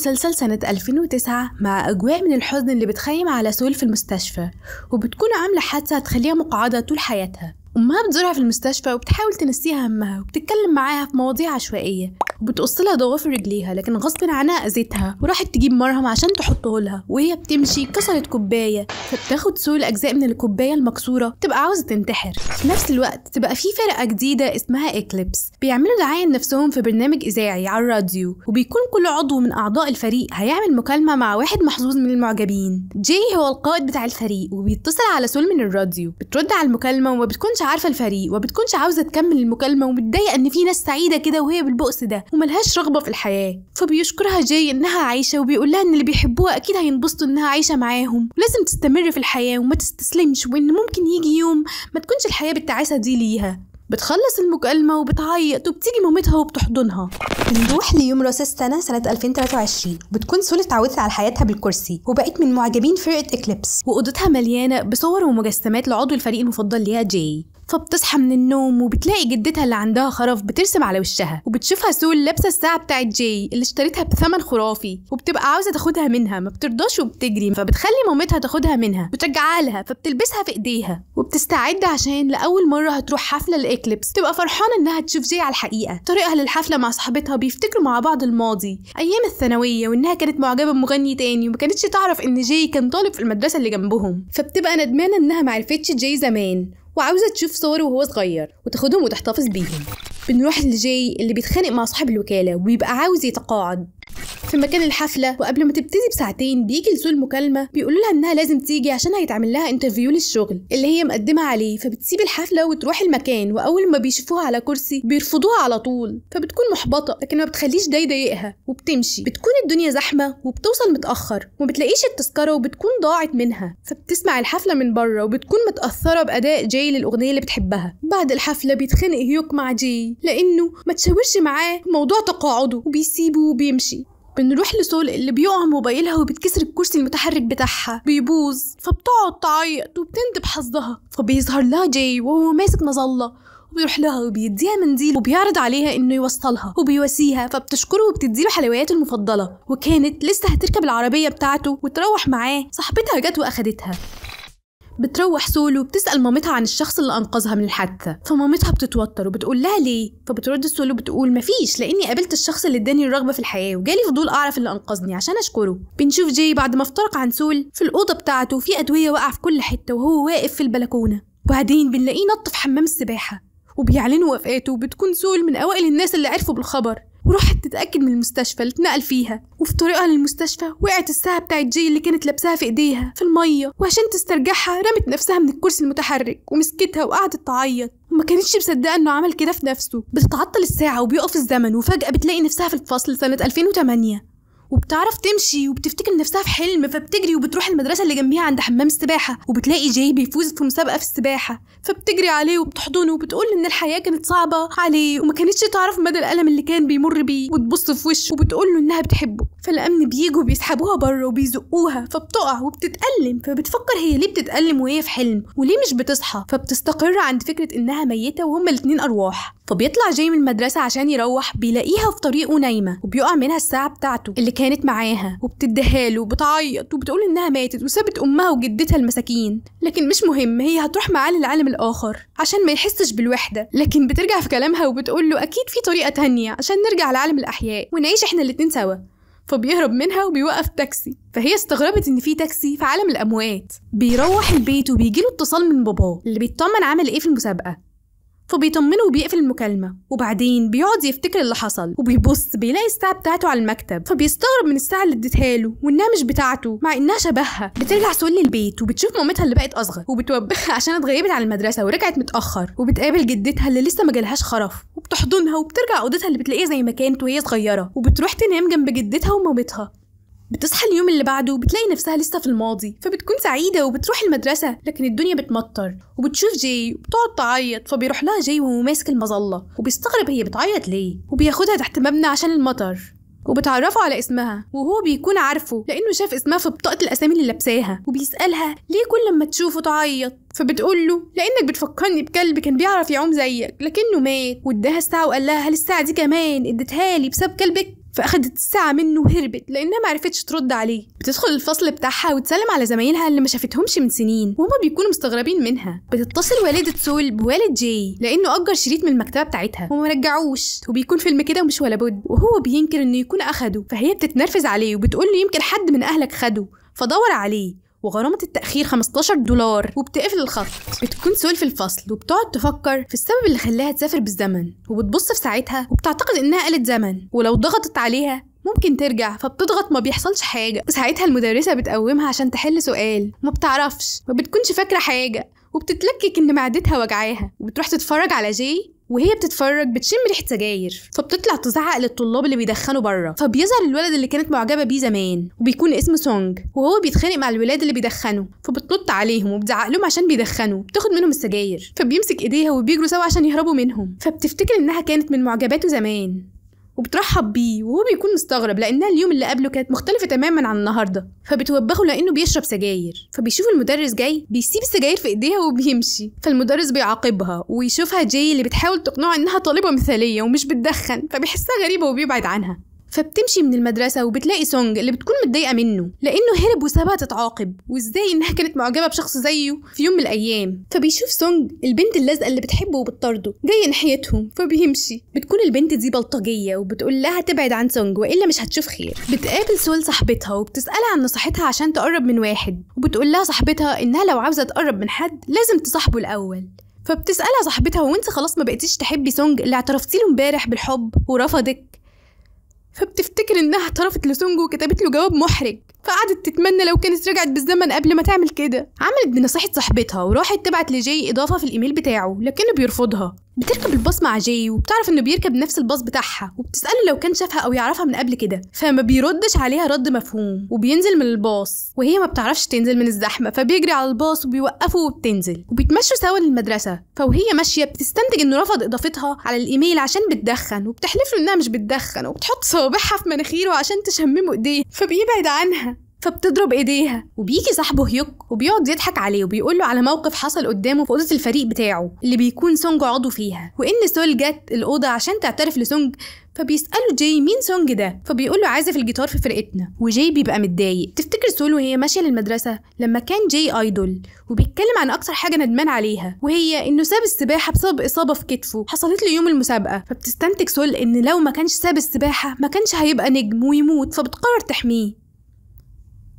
المسلسل سنة 2009 مع أجواء من الحزن اللي بتخيم على سول في المستشفى، وبتكون عاملة حادثة تخليها مقعدة طول حياتها. أمها بتزورها في المستشفى وبتحاول تنسيها همها، وبتتكلم معاها في مواضيع عشوائية، وبتقص لها ضوافر رجليها، لكن غصب عنها أذتها وراحت تجيب مرهم عشان تحطه لها، وهي بتمشي كسرت كوباية، فبتاخد سول أجزاء من الكوباية المكسورة، تبقى عاوزة تنتحر. في نفس الوقت تبقى في فرقة جديدة اسمها إكليبس، بيعملوا دعاية لنفسهم في برنامج إذاعي على الراديو، وبيكون كل عضو من أعضاء الفريق هيعمل مكالمة مع واحد محظوظ من المعجبين. جاي هو القائد بتاع الفريق، وبيتصل على سول من الراديو، بترد على المكالمة وما بتكونش عارفة الفريق، وبتكونش عاوزة تكمل المكالمة، ومتضايقة إن في ناس سعيدة كده وهي بالبؤس ده وملهاش رغبة في الحياة. فبيشكرها جاي إنها عايشة، وبيقول لها إن اللي بيحبوها أكيد هينبسطوا إنها عايشة معاهم، ولازم تستمر في الحياة وما تستسلمش، وإن ممكن يجي يوم ما تكونش الحياة بالتعاسة دي ليها. بتخلص المكالمة وبتعيط، وبتيجي مامتها وبتحضنها. بنروح ليوم راس السنة سنة 2023، وبتكون سول اتعودت على حياتها بالكرسي، وبقت من معجبين فرقة إكليبس، وأوضتها مليانة بصور ومجسمات لعضو الفريق المفضل ليها جاي. فبتصحى من النوم وبتلاقي جدتها اللي عندها خرف بترسم على وشها، وبتشوفها سول لابسه الساعة بتاعت جاي اللي اشتريتها بثمن خرافي، وبتبقى عاوزه تاخدها منها، ما بترضاش وبتجري، فبتخلي مامتها تاخدها منها وترجعها لها، فبتلبسها في ايديها، وبتستعد عشان لاول مرة هتروح حفلة الاكليبس. تبقى فرحانة انها تشوف جاي على الحقيقة. طريقها للحفله مع صاحبتها بيفتكروا مع بعض الماضي، ايام الثانوية، وانها كانت معجبه بمغني تاني، وما كانتش تعرف ان جاي كان طالب في المدرسة اللي جنبهم، فبتبقى ندمانه انها معرفتش جاي زمان، وعاوزة تشوف صوره وهو صغير وتاخدهم وتحتفظ بيهم. بنروح لجاي اللي بيتخانق مع صاحب الوكالة وبيبقى عاوز يتقاعد. في مكان الحفلة وقبل ما تبتدي بساعتين بيجي لسول مكالمة بيقولوا لها انها لازم تيجي عشان هيتعمل لها interview للشغل اللي هي مقدمة عليه، فبتسيب الحفلة وتروح المكان، واول ما بيشوفوها على كرسي بيرفضوها على طول، فبتكون محبطة لكن ما بتخليش ده يضايقها وبتمشي. بتكون الدنيا زحمة وبتوصل متأخر وما بتلاقيش التذكرة وبتكون ضاعت منها، فبتسمع الحفلة من بره وبتكون متأثرة بأداء جاي للأغنية اللي بتحبها. بعد الحفلة بيتخانق هيوك مع جاي لأنه ما تشاورش معاه موضوع تقاعده وبيسيبه وبيمشي. بنروح لسول اللي بيقع موبايلها وبتكسر الكرسي المتحرك بتاعها بيبوظ، فبتقعد تعيط وبتندب حظها. فبيظهر لها جاي وهو ماسك مظلة، وبيروح لها وبيديها منديل وبيعرض عليها انه يوصلها وبيواسيها، فبتشكره وبتديله حلوياته المفضلة، وكانت لسه هتركب العربية بتاعته وتروح معاه، صاحبتها جت واخدتها. بتروح سول وبتسأل مامتها عن الشخص اللي أنقذها من الحادثة، فمامتها بتتوتر وبتقول لها ليه، فبترد سول وبتقول مفيش، لأني قابلت الشخص اللي اداني الرغبة في الحياة وجالي فضول أعرف اللي أنقذني عشان أشكره. بنشوف جاي بعد ما افترق عن سول في الأوضة بتاعته في أدوية واقعة في كل حتة وهو واقف في البلكونة، وبعدين بنلاقيه نط في حمام السباحة وبيعلنوا وفاته، وبتكون سول من أوائل الناس اللي عرفوا بالخبر، وراحت تتأكد من المستشفى اللي اتنقل فيها. وفي طريقها للمستشفى وقعت الساعة بتاعت جاي اللي كانت لابساها في ايديها في المية، وعشان تسترجعها رمت نفسها من الكرسي المتحرك ومسكتها وقعدت تعيط، وما كانتش مصدقة انه عمل كده في نفسه. بتتعطل الساعة وبيقف الزمن، وفجأة بتلاقي نفسها في الفصل سنة 2008، وبتعرف تمشي وبتفتكر نفسها في حلم، فبتجري وبتروح المدرسة اللي جنبيها عند حمام السباحة، وبتلاقي جاي بيفوز في مسابقة في السباحة، فبتجري عليه وبتحضنه وبتقول إن الحياة كانت صعبة عليه وما كانتش تعرف مدى الألم اللي كان بيمر بيه، وتبص في وشه وبتقول له إنها بتحبه. فالأمن بيجوا بيسحبوها بره وبيزقوها، فبتقع وبتتألم، فبتفكر هي ليه بتتألم وهي في حلم وليه مش بتصحى، فبتستقر عند فكرة إنها ميتة وهما الاتنين أرواح. فبيطلع جاي من المدرسة عشان يروح، بيلاقيها في طريقه نايمة، وبيقع منها الساعة بتاعته اللي كانت معاها وبتديها له وبتعيط وبتقول إنها ماتت وسابت أمها وجدتها المساكين، لكن مش مهم، هي هتروح معاه للعالم الآخر عشان ما يحسش بالوحدة. لكن بترجع في كلامها وبتقول له أكيد في طريقة تانية عشان نرجع لعالم الأحياء ونعيش إحنا الاتنين سوا. فبيهرب منها وبيوقف تاكسي، فهي استغربت ان في تاكسي في عالم الاموات. بيروح البيت وبيجيله اتصال من باباه اللي بيطمن عمل ايه في المسابقة، فبيطمنه وبيقفل المكالمة، وبعدين بيقعد يفتكر اللي حصل وبيبص بيلاقي الساعة بتاعته على المكتب، فبيستغرب من الساعة اللي اديتها له وانها مش بتاعته مع انها شبهها. بترجع سول للبيت وبتشوف مامتها اللي بقت اصغر وبتوبخها عشان اتغيبت على المدرسة ورجعت متأخر، وبتقابل جدتها اللي لسه ما جالهاش خرف وبتحضنها، وبترجع اوضتها اللي بتلاقيها زي ما كانت وهي صغيرة، وبتروح تنام جنب جدتها ومامتها. بتصحى اليوم اللي بعده وبتلاقي نفسها لسه في الماضي، فبتكون سعيدة وبتروح المدرسة، لكن الدنيا بتمطر وبتشوف جاي وبتقعد تعيط، فبيروح لها جاي وهو ماسك المظلة وبيستغرب هي بتعيط ليه، وبياخدها تحت مبنى عشان المطر، وبتعرفه على اسمها وهو بيكون عارفه لانه شاف اسمها في بطاقة الاسامي اللي لابساها، وبيسألها ليه كل لما تشوفه تعيط، فبتقول له لانك بتفكرني بكلب كان بيعرف يعوم زيك لكنه مات، واداها الساعة وقال لها هل الساعة دي كمان اديتها لي بسبب كلبك؟ فاخدت الساعة منه وهربت لانها معرفتش ترد عليه. بتدخل الفصل بتاعها وتسلم على زمايلها اللي ما شافتهمش من سنين، وهما بيكونوا مستغربين منها. بتتصل والدة سول بوالد جاي لانه اجر شريط من المكتبة بتاعتها وما رجعوش، وبيكون فيلم كده ومش ولا بد، وهو بينكر انه يكون اخده، فهي بتتنرفز عليه وبتقول له يمكن حد من اهلك خده، فدور عليه، وغرامة التأخير $15، وبتقفل الخط. بتكون سول في الفصل وبتقعد تفكر في السبب اللي خلاها تسافر بالزمن، وبتبص في ساعتها وبتعتقد إنها آلة زمن، ولو ضغطت عليها ممكن ترجع، فبتضغط ما بيحصلش حاجة. ساعتها المدرسة بتقومها عشان تحل سؤال وما بتعرفش، ما بتكونش فاكرة حاجة، وبتتلكك إن معدتها وجعاها، وبتروح تتفرج على جاي، وهي بتتفرج بتشم ريحه سجاير، فبتطلع تزعق للطلاب اللي بيدخنوا بره. فبيظهر الولد اللي كانت معجبه بيه زمان، وبيكون اسمه سونج، وهو بيتخانق مع الولاد اللي بيدخنوا، فبتنط عليهم وبتزعق لهم عشان بيدخنوا، بتاخد منهم السجاير، فبيمسك ايديها وبيجروا سوا عشان يهربوا منهم. فبتفتكر انها كانت من معجباته زمان، وبترحب بيه، وهو بيكون مستغرب لانها اليوم اللي قبله كانت مختلفة تماما عن النهارده، فبتوبخه لانه بيشرب سجاير. فبيشوف المدرس جاي بيسيب السجاير في ايديها وبيمشي، فالمدرس بيعاقبها، ويشوفها جاي اللي بتحاول تقنعه انها طالبه مثاليه ومش بتدخن، فبيحسها غريبة وبيبعد عنها. فبتمشي من المدرسة وبتلاقي سونج اللي بتكون متضايقة منه لأنه هرب وسابها تتعاقب، وإزاي إنها كانت معجبة بشخص زيه في يوم من الأيام. فبيشوف سونج البنت اللازقة اللي بتحبه وبتطارده جاية ناحيتهم، فبيمشي. بتكون البنت دي بلطجية وبتقول لها تبعد عن سونج وإلا مش هتشوف خير. بتقابل سول صاحبتها وبتسألها عن نصيحتها عشان تقرب من واحد، وبتقول لها صاحبتها إنها لو عاوزة تقرب من حد لازم تصاحبه الأول. فبتسألها صاحبتها وانت خلاص ما بقيتيش تحبي سونج اللي اعترفتي له امبارح بالحب ورفضك؟ فبتفتكر انها اعترفت لسونج وكتبت له جواب محرج، فقعدت تتمنى لو كانت رجعت بالزمن قبل ما تعمل كده. عملت بنصيحة صاحبتها وراحت تبعت لجاي اضافة في الايميل بتاعه، لكنه بيرفضها. بتركب الباص مع جاي وبتعرف انه بيركب نفس الباص بتاعها، وبتسأله لو كان شافها او يعرفها من قبل كده، فما بيردش عليها رد مفهوم، وبينزل من الباص وهي ما بتعرفش تنزل من الزحمة، فبيجري على الباص وبيوقفه وبتنزل، وبيتمشوا سوا للمدرسة. فوهي ماشية بتستنتج انه رفض اضافتها على الايميل عشان بتدخن، وبتحلف له انها مش بتدخن، وبتحط صوابعها في مناخيره عشان تشممه ايديه، فبيبعد عنها فبتضرب ايديها. وبيجي صاحبه هيوك وبيقعد يضحك عليه وبيقول له على موقف حصل قدامه في اوضة الفريق بتاعه اللي بيكون سونج عضو فيها، وان سول جت الاوضة عشان تعترف لسونج. فبيساله جاي مين سونج ده، فبيقول له عازف الجيتار في فرقتنا، وجاي بيبقى متضايق. تفتكر سول وهي ماشية للمدرسة لما كان جاي idol، وبيتكلم عن اكتر حاجة ندمان عليها، وهي انه ساب السباحة بسبب اصابه في كتفه حصلت له يوم المسابقة. فبتستنتج سول ان لو ما كانش ساب السباحة ما كانش هيبقى نجم ويموت، فبتقرر تحميه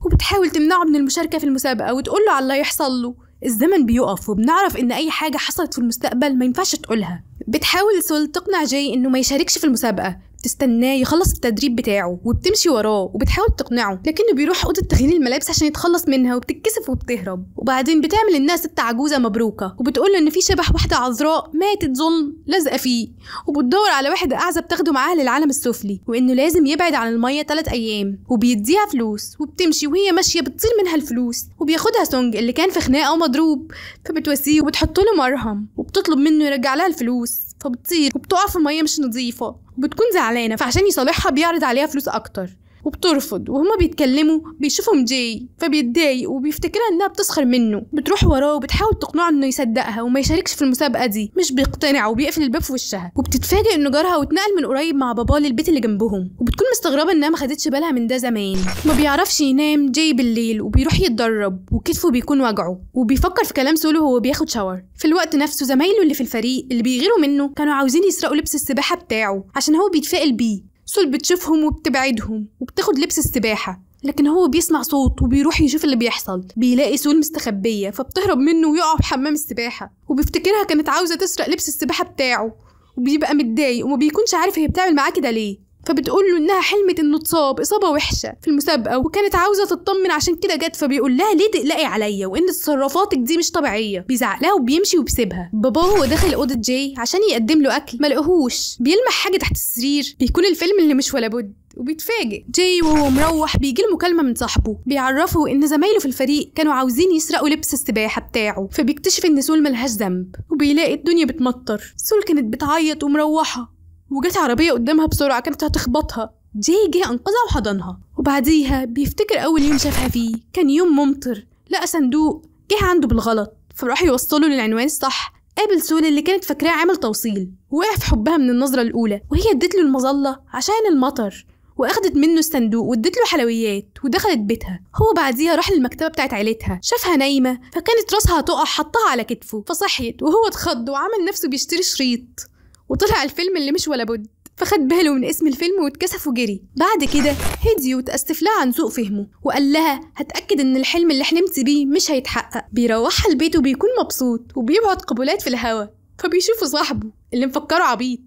وبتحاول تمنعه من المشاركة في المسابقة وتقول له على اللي هيحصل له. الزمن بيقف وبنعرف إن أي حاجة حصلت في المستقبل ما ينفعش تقولها. بتحاول سول تقنع جاي إنه ما يشاركش في المسابقة، بتستناه يخلص التدريب بتاعه وبتمشي وراه وبتحاول تقنعه، لكنه بيروح أوضة تغيير الملابس عشان يتخلص منها، وبتتكسف وبتهرب. وبعدين بتعمل إنها ست عجوزة مبروكة، وبتقول له إن في شبح واحدة عذراء ماتت ظلم لازقة فيه، وبتدور على واحدة أعزب تاخده معاها للعالم السفلي، وإنه لازم يبعد عن المية 3 أيام، وبيديها فلوس وبتمشي. وهي ماشية بتطير منها الفلوس، وبياخدها سونج اللي كان في خناقة ومضروب، فبتواسيه وبتحط له مرهم وبتطلب منه يرجع لها الفلوس، فبتطير وبتقع في مية مش نظيفة، وبتكون زعلانة، فعشان يصالحها بيعرض عليها فلوس اكتر وبترفض. وهما بيتكلموا بيشوفهم جاي، فبيتضايق وبيفتكرها انها بتسخر منه. بتروح وراه وبتحاول تقنعه انه يصدقها وما يشاركش في المسابقة دي، مش بيقتنع وبيقفل الباب في وشها. وبتتفاجئ انه جارها واتنقل من قريب مع باباه للبيت اللي جنبهم، وبتكون مستغربه انها ما خدتش بالها من ده زمان. ما بيعرفش ينام جاي بالليل وبيروح يتدرب، وكتفه بيكون وجعه، وبيفكر في كلام سولو وهو بياخد shower. في الوقت نفسه زمايله اللي في الفريق اللي بيغيروا منه كانوا عاوزين يسرقوا لبس السباحة بتاعه عشان هو بيتفائل بيه. سول بتشوفهم وبتبعدهم وبتاخد لبس السباحة، لكن هو بيسمع صوت وبيروح يشوف اللي بيحصل. بيلاقي سول مستخبية، فبتهرب منه ويقع في حمام السباحة، وبيفتكرها كانت عاوزة تسرق لبس السباحة بتاعه، وبيبقى متضايق وما بيكونش عارف هي بتعمل معاه كده ليه. فبتقول له انها حلمت انه اتصاب اصابه وحشة في المسابقة وكانت عاوزه تطمن عشان كده جت، فبيقول لها ليه تقلقي عليا وان تصرفاتك دي مش طبيعية. بيزعق لها وبيمشي وبيسيبها. باباه هو داخل اوضة جاي عشان يقدم له اكل ما لقاهوش، بيلمح حاجة تحت السرير، بيكون الفيلم اللي مش ولا بد، وبيتفاجئ. جاي وهو مروح بيجي له مكالمة من صاحبه بيعرفه ان زمايله في الفريق كانوا عاوزين يسرقوا لبس السباحة بتاعه، فبيكتشف ان سول ملهاش ذنب. وبيلاقي الدنيا بتمطر، سول كانت بتعيط ومروحه، وجت عربية قدامها بسرعة كانت هتخبطها. جاي جه أنقذها وحضنها. وبعديها بيفتكر أول يوم شافها فيه كان يوم ممطر، لقى صندوق جه عنده بالغلط، فراح يوصله للعنوان الصح. قابل سول اللي كانت فاكراه عامل توصيل، وقع في حبها من النظرة الأولى، وهي ادت له المظلة عشان المطر، واخدت منه الصندوق وادت له حلويات ودخلت بيتها. هو بعديها راح للمكتبه بتاعت عيلتها، شافها نايمة فكانت راسها تقع، حطها على كتفه فصحيت، وهو اتخض وعمل نفسه بيشتري شريط، وطلع الفيلم اللي مش ولا بد، فخد باله من اسم الفيلم واتكسف وجري. بعد كده هدي وتأسف لها عن سوء فهمه وقال لها هتأكد ان الحلم اللي حلمت بيه مش هيتحقق. بيروحها البيت وبيكون مبسوط وبيبعت قبولات في الهوا، فبيشوفه صاحبه اللي مفكرة عبيط.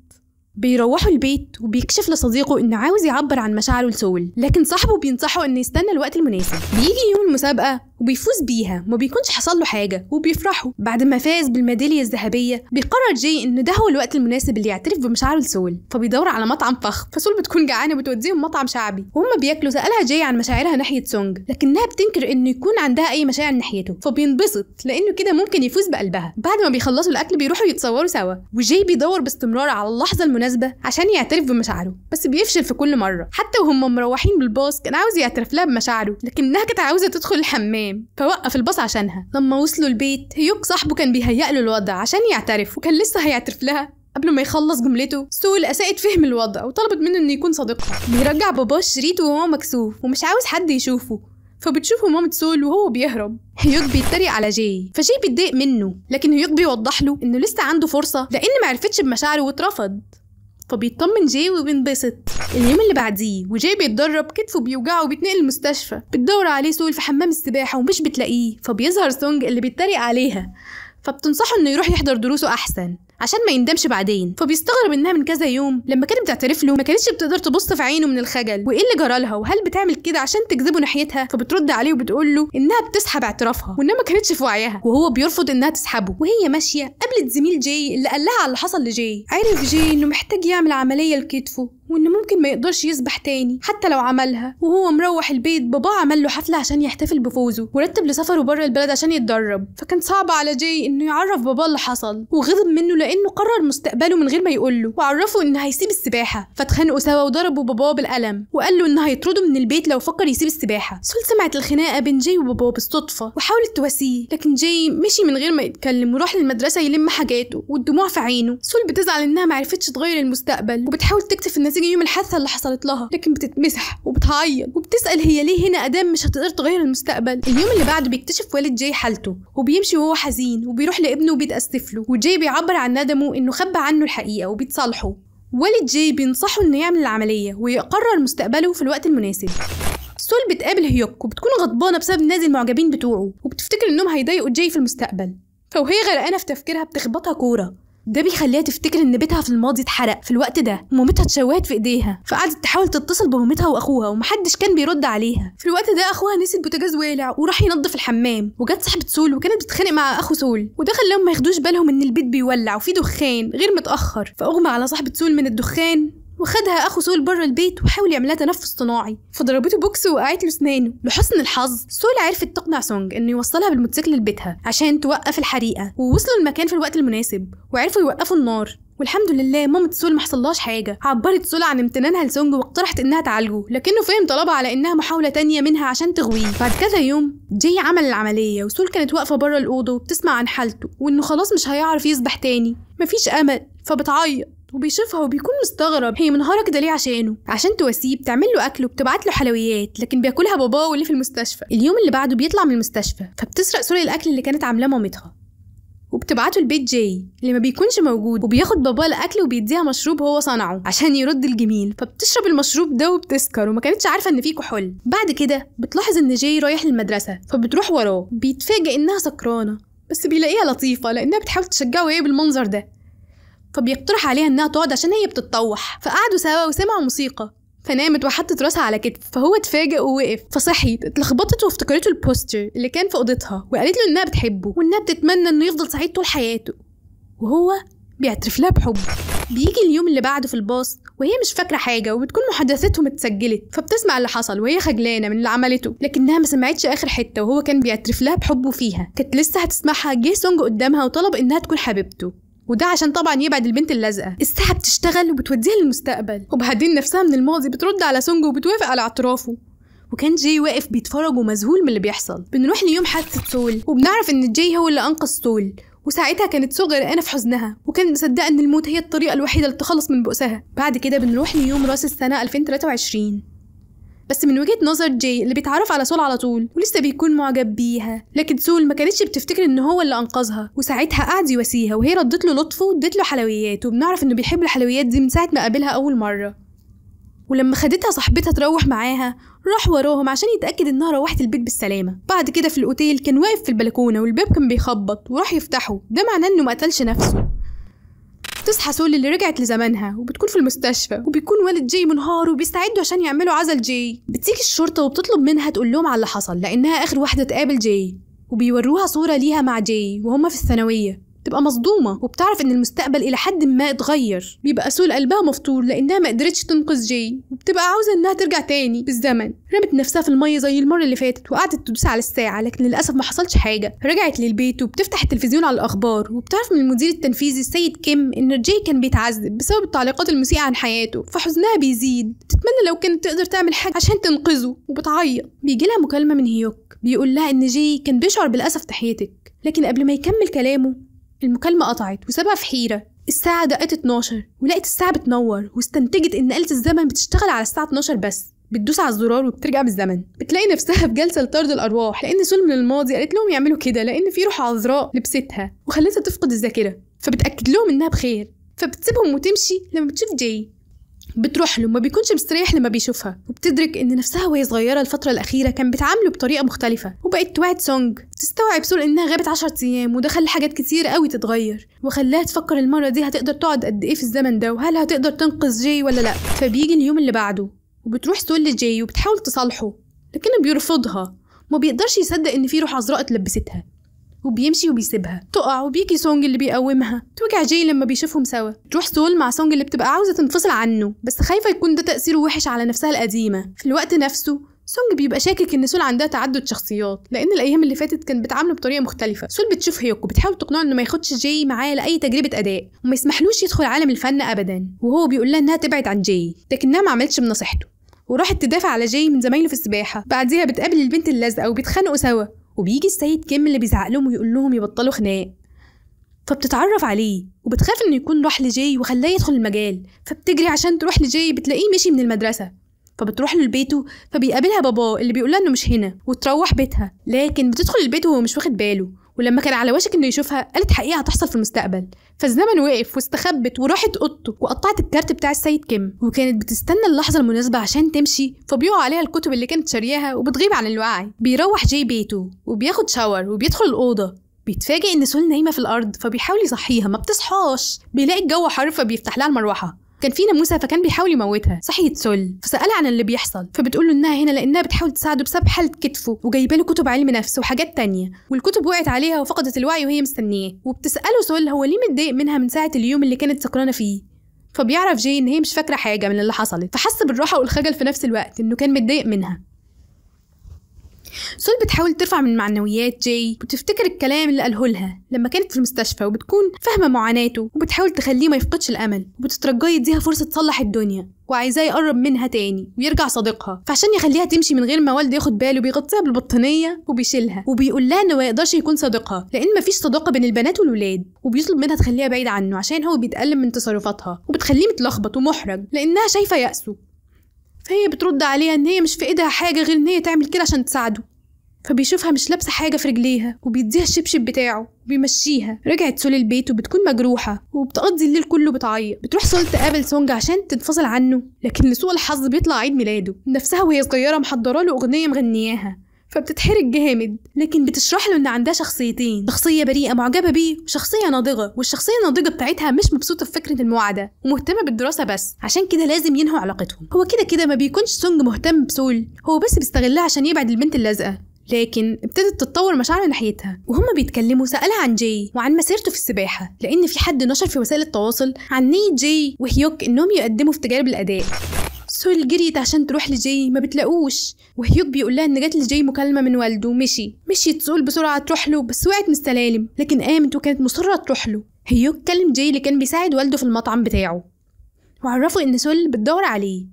بيروحوا البيت وبيكشف لصديقه انه عاوز يعبر عن مشاعره لسول، لكن صاحبه بينصحه انه يستنى الوقت المناسب. بيجي يوم المسابقة وبيفوز بيها، ما بيكونش حصل له حاجة وبيفرحوا. بعد ما فاز بالميداليه الذهبية بيقرر جاي انه ده هو الوقت المناسب اللي يعترف بمشاعره لسول، فبيدور على مطعم فخم، فسول بتكون جعانة وبتوديهم مطعم شعبي. وهم بياكلوا سالها جاي عن مشاعرها ناحية سونج، لكنها بتنكر انه يكون عندها اي مشاعر ناحيته، فبينبسط لانه كده ممكن يفوز بقلبها. بعد ما بيخلصوا الاكل بيروحوا يتصوروا سوا، وجاي بيدور باستمرار على اللحظة المناسبة عشان يعترف بمشاعره، بس بيفشل في كل مرة. حتى وهم مروحين بالباص كان عاوز يعترف لها بمشاعره، لكنها كانت عاوزه تدخل الحمام فوقف الباص عشانها. لما وصلوا البيت هيوك صاحبه كان بيهيأ له الوضع عشان يعترف، وكان لسه هيعترف لها قبل ما يخلص جملته سول اساءت فهم الوضع وطلبت منه انه يكون صديقها. بيرجع باباه الشريط وهو مكسوف ومش عاوز حد يشوفه، فبتشوفه مامة سول وهو بيهرب. هيوك بيتريق على جاي، فجاي بيتضايق منه، لكن هيوك بيوضح له انه لسه عنده فرصة لان معرفتش بمشاعره واترفض، فبيطمن جاي وبينبسط. اليوم اللي بعديه وجاي بيتدرب كتفه بيوجعه وبيتنقل المستشفى. بتدور عليه سول في حمام السباحة ومش بتلاقيه، فبيظهر سونج اللي بيتريق عليها، فبتنصحه انه يروح يحضر دروسه احسن عشان ما يندمش بعدين. فبيستغرب انها من كذا يوم لما كانت بتعترف له ما كانتش بتقدر تبص في عينه من الخجل، وايه اللي جرى لها وهل بتعمل كده عشان تجذبه ناحيتها. فبترد عليه وبتقول له انها بتسحب اعترافها وانها ما كانتش في وعيها، وهو بيرفض انها تسحبه. وهي ماشية قابلت زميل جاي اللي قال لها على اللي حصل لجاي. عرف جاي انه محتاج يعمل عملية لكتفه وانه ممكن ما يقدرش يسبح تاني حتى لو عملها. وهو مروح البيت باباه عمل له حفلة عشان يحتفل بفوزه ورتب لسفره بره البلد عشان يتدرب. فكان صعب على جاي انه يعرف باباه اللي حصل، وغضب منه لانه قرر مستقبله من غير ما يقول له، وعرفه انه هيسيب السباحة. فاتخانقوا سوا وضربوا باباه بالقلم وقال له انه هيطرده من البيت لو فكر يسيب السباحة. سول سمعت الخناقة بين جاي وباباه بالصدفة وحاولت تواسيه، لكن جاي مشي من غير ما يتكلم وراح للمدرسة يلم حاجاته والدموع في عينه. سول بتزعل انها معرفتش تغير المستقبل وبتحاول تكتب النتيجة يوم الحادثة اللي حصلت لها، لكن بتتمسح وبتعيط وبتسال هي ليه هنا ادام مش هتقدر تغير المستقبل. اليوم اللي بعده بيكتشف والد جاي حالته وبيمشي وهو حزين وبيروح لابنه وبيتاسف له، وجاي بيعبر عن ندمه انه خبى عنه الحقيقة وبيتصالحوا. والد جاي بينصحه انه يعمل العملية ويقرر مستقبله في الوقت المناسب. سول بتقابل هيوك وبتكون غضبانه بسبب نادي المعجبين بتوعه وبتفتكر انهم هيضايقوا جاي في المستقبل، فوهي غرقانة في تفكيرها بتخبطها كورة. ده بيخليها تفتكر ان بيتها في الماضي اتحرق في الوقت ده ومامتها اتشوهت في ايديها، فقعدت تحاول تتصل بمامتها واخوها ومحدش كان بيرد عليها. في الوقت ده اخوها نسي البوتاجاز والع وراح ينظف الحمام، وجت صاحبه سول وكانت بتتخانق مع اخو سول، وده خلاهم ما ياخدوش بالهم ان البيت بيولع وفيه دخان غير متاخر، فاغمى على صاحبه سول من الدخان وخدها اخو سول بره البيت وحاول يعملها تنفس صناعي، فضربته بوكس وقعت له اسنانه. لحسن الحظ سول عرفت تقنع سونج انه يوصلها بالموتوسيكل لبيتها عشان توقف الحريقه، ووصلوا المكان في الوقت المناسب وعرفوا يوقفوا النار، والحمد لله مامة سول ما حصلهاش حاجة. عبرت سول عن امتنانها لسونج واقترحت انها تعالجه، لكنه فهم طلبها على انها محاولة تانية منها عشان تغويه. بعد كذا يوم جاي عمل العملية وسول كانت واقفة بره الاوضة وبتسمع عن حالته وانه خلاص مش هيعرف يسبح تاني، مفيش امل، فبتعيط وبيشوفها وبيكون مستغرب هي منهارة كده ليه عشانه. عشان تواسيه بتعمل له اكل وبتبعت له حلويات، لكن بياكلها باباه واللي في المستشفى. اليوم اللي بعده بيطلع من المستشفى، فبتسرق سول الاكل اللي كانت عاملاه مامتها وبتبعته البيت جاي اللي ما بيكونش موجود، وبياخد باباه الاكل وبيديها مشروب هو صنعه عشان يرد الجميل، فبتشرب المشروب ده وبتسكر وما كانتش عارفه ان فيه كحول. بعد كده بتلاحظ ان جاي رايح للمدرسة فبتروح وراه، بيتفاجئ انها سكرانه بس بيلاقيها لطيفة لانها بتحاول تشجعه وهي بالمنظر ده، فبيقترح عليها انها تقعد عشان هي بتتطوح. فقعدوا سوا وسمعوا موسيقى، فنامت وحطت راسها على كتف، فهو اتفاجئ ووقف، فصحيت اتلخبطت وافتكرته ال poster اللي كان في اوضتها، وقالت له انها بتحبه وانها بتتمنى انه يفضل سعيد طول حياته، وهو بيعترف لها بحبه. بيجي اليوم اللي بعده في الباص وهي مش فاكره حاجة وبتكون محادثتهم اتسجلت، فبتسمع اللي حصل وهي خجلانه من اللي عملته، لكنها ما سمعتش اخر حتة وهو كان بيعترف لها بحبه فيها. كانت لسه هتسمعها جه سونج قدامها وطلب انها تكون حبيبته، وده عشان طبعا يبعد البنت اللازقه. الساعة بتشتغل وبتوديها للمستقبل، وبعدين نفسها من الماضي بترد على سونج وبتوافق على اعترافه. وكان جاي واقف بيتفرج ومذهول من اللي بيحصل. بنروح ليوم حادثه سول وبنعرف ان جاي هو اللي انقذ سول، وساعتها كانت سول غرقانة في حزنها، وكانت مصدقه ان الموت هي الطريقة الوحيدة للتخلص من بؤسها. بعد كده بنروح ليوم راس السنة 2023، بس من وجهة نظر جاي اللي بيتعرف على سول على طول ولسه بيكون معجب بيها، لكن سول ما كانتش بتفتكر ان هو اللي انقذها، وساعتها قعد يواسيها وهي ردت له لطفه وادت له حلويات، وبنعرف انه بيحب الحلويات دي من ساعة ما قابلها اول مرة. ولما خدتها صاحبتها تروح معاها راح وراهم عشان يتاكد انها روحت البيت بالسلامة. بعد كده في الاوتيل كان واقف في البلكونه والباب كان بيخبط وراح يفتحه، ده معناه انه ما قتلش نفسه. تصحى سول اللي رجعت لزمانها وبتكون في المستشفى، وبيكون والد جاي منهار وبيستعدوا عشان يعملوا عزل جاي. بتيجي الشرطة وبتطلب منها تقول لهم على اللي حصل لانها اخر واحدة تقابل جاي، وبيوروها صوره ليها مع جاي وهما في الثانوية. تبقى مصدومة وبتعرف ان المستقبل الى حد ما اتغير. بيبقى سول قلبها مفطور لانها ما قدرتش تنقذ جاي، وبتبقى عاوزه انها ترجع تاني بالزمن. رمت نفسها في المية زي المرة اللي فاتت وقعدت تدوس على الساعة، لكن للاسف ما حصلش حاجة. رجعت للبيت وبتفتح التلفزيون على الاخبار، وبتعرف من المدير التنفيذي السيد كيم ان جاي كان بيتعذب بسبب التعليقات المسيئه عن حياته، فحزنها بيزيد. تتمنى لو كانت تقدر تعمل حاجة عشان تنقذه وبتعيط. بيجي لها مكالمة من هيوك بيقول لها ان جاي كان بيشعر بالاسف ناحيتك، لكن قبل ما يكمل كلامه المكالمة قطعت وسابها في حيرة. الساعة دقت 12 ولقت الساعة بتنور، واستنتجت إن آلة الزمن بتشتغل على الساعة 12 بس، بتدوس على الزرار وبترجع بالزمن. بتلاقي نفسها في جلسة لطرد الأرواح لأن سول من الماضي قالت لهم يعملوا كده لأن في روح عذراء لبستها وخلتها تفقد الذاكرة، فبتأكد لهم إنها بخير، فبتسيبهم وتمشي. لما بتشوف جاي بتروح له، ما بيكونش مستريح لما بيشوفها، وبتدرك ان نفسها وهي صغيرة الفترة الاخيرة كان بتعامله بطريقة مختلفة، وبقت توعد سونج. تستوعب سول انها غابت 10 ايام وده خلى حاجات كتير قوي تتغير، وخلاها تفكر المرة دي هتقدر تقعد قد ايه في الزمن ده، وهل هتقدر تنقذ جاي ولا لا. فبيجي اليوم اللي بعده وبتروح سول لجاي وبتحاول تصالحه، لكنه بيرفضها، ما بيقدرش يصدق ان في روح عذراء اتلبستها، وبيمشي وبيسيبها تقع. وبيجي سونج اللي بيقومها. توجع جاي لما بيشوفهم سوا. تروح سول مع سونج اللي بتبقى عاوزه تنفصل عنه، بس خايفة يكون ده تاثيره وحش على نفسها القديمة. في الوقت نفسه سونج بيبقى شاكك ان سول عندها تعدد شخصيات، لان الايام اللي فاتت كان بتعامله بطريقة مختلفة. سول بتشوف هيوك وبتحاول تقنعه انه ما ياخدش جاي معاه لاي تجربه اداء وما يسمحلوش يدخل عالم الفن ابدا، وهو بيقول لها انها تبعد عن جاي، لكنها ما عملتش بنصيحته وراحت تدافع على جاي من زمايله في السباحة. بعديها بتقابل البنت اللازقه وبيتخانقوا سوا، وبيجي السيد كيم اللي بيزعق لهم ويقول لهم يبطلوا خناق، فبتتعرف عليه وبتخاف انه يكون راح لجاي وخلاه يدخل المجال، فبتجري عشان تروح لجاي، بتلاقيه مشي من المدرسة، فبتروح له لبيته، فبيقابلها باباه اللي بيقول لها انه مش هنا، وتروح بيتها، لكن بتدخل البيت وهو مش واخد باله. ولما كان على وشك انه يشوفها قالت حقيقة هتحصل في المستقبل، فالزمن وقف واستخبت وراحت اوضته وقطعت الكارت بتاع السيد كيم، وكانت بتستنى اللحظة المناسبة عشان تمشي، فبيقع عليها الكتب اللي كانت شارياها وبتغيب عن الوعي. بيروح جاي بيته وبياخد shower وبيدخل الاوضة، بيتفاجئ ان سول نايمة في الارض، فبيحاول يصحيها ما بتصحاش. بيلاقي الجو حر فبيفتح لها المروحة، كان في ناموسه فكان بيحاول يموتها. صحيت سول فسألها عن اللي بيحصل، فبتقول له انها هنا لانها بتحاول تساعده بسبب حاله كتفه، وجايبه له كتب علم نفس وحاجات تانية، والكتب وقعت عليها وفقدت الوعي وهي مستنياه. وبتساله سول هو ليه متضايق منها من ساعة اليوم اللي كانت سكرانه فيه، فبيعرف جاي ان هي مش فاكره حاجة من اللي حصلت، فحس بالراحة والخجل في نفس الوقت انه كان متضايق منها. سول بتحاول ترفع من معنويات جاي وتفتكر الكلام اللي قاله لها لما كانت في المستشفى، وبتكون فاهمه معاناته وبتحاول تخليه ما يفقدش الامل، وبتترجاه يديها فرصة تصلح الدنيا، وعايزاه يقرب منها تاني ويرجع صديقها. فعشان يخليها تمشي من غير ما والده ياخد باله بيغطيها بالبطانيه وبيشيلها، وبيقول لها انه ما يقدرش يكون صديقها لان مفيش صداقه بين البنات والولاد، وبيطلب منها تخليها بعيد عنه عشان هو بيتألم من تصرفاتها، وبتخليه متلخبط ومحرج لانها شايفه يأسه. فهي بترد عليها ان هي مش في ايدها حاجة غير ان هي تعمل كده عشان تساعده، فبيشوفها مش لابسه حاجة في رجليها وبيديها الشبشب بتاعه وبيمشيها. رجعت سول البيت وبتكون مجروحة وبتقضي الليل كله بتعيط. بتروح سول تقابل سونج عشان تنفصل عنه، لكن لسوء الحظ بيطلع عيد ميلاده. نفسها وهي صغيرة محضرة له اغنية مغنياها، فبتتحرج جامد، لكن بتشرح له ان عندها شخصيتين، شخصية بريئة معجبه بيه وشخصية ناضجة، والشخصية الناضجة بتاعتها مش مبسوطة في فكرة المواعده ومهتمه بالدراسة بس، عشان كده لازم ينهوا علاقتهم. هو كده كده ما بيكونش سونج مهتم بسول، هو بس بيستغلها عشان يبعد البنت اللازقه، لكن ابتدت تتطور مشاعره ناحيتها. وهما بيتكلموا سألها عن جاي وعن مسيرته في السباحة، لأن في حد نشر في وسائل التواصل عن نية جاي وهيوك إنهم يقدموا في تجارب الأداء. سول جريت عشان تروح لجاي ما بتلاقوش، وهيوك بيقول لها ان جات لجاي مكالمة من والده ومشي. مشيت سول بسرعة تروح له بس وقعت من السلالم، لكن قامت وكانت مصرة تروح له. هيوك كلم جاي اللي كان بيساعد والده في المطعم بتاعه وعرفه ان سول بتدور عليه،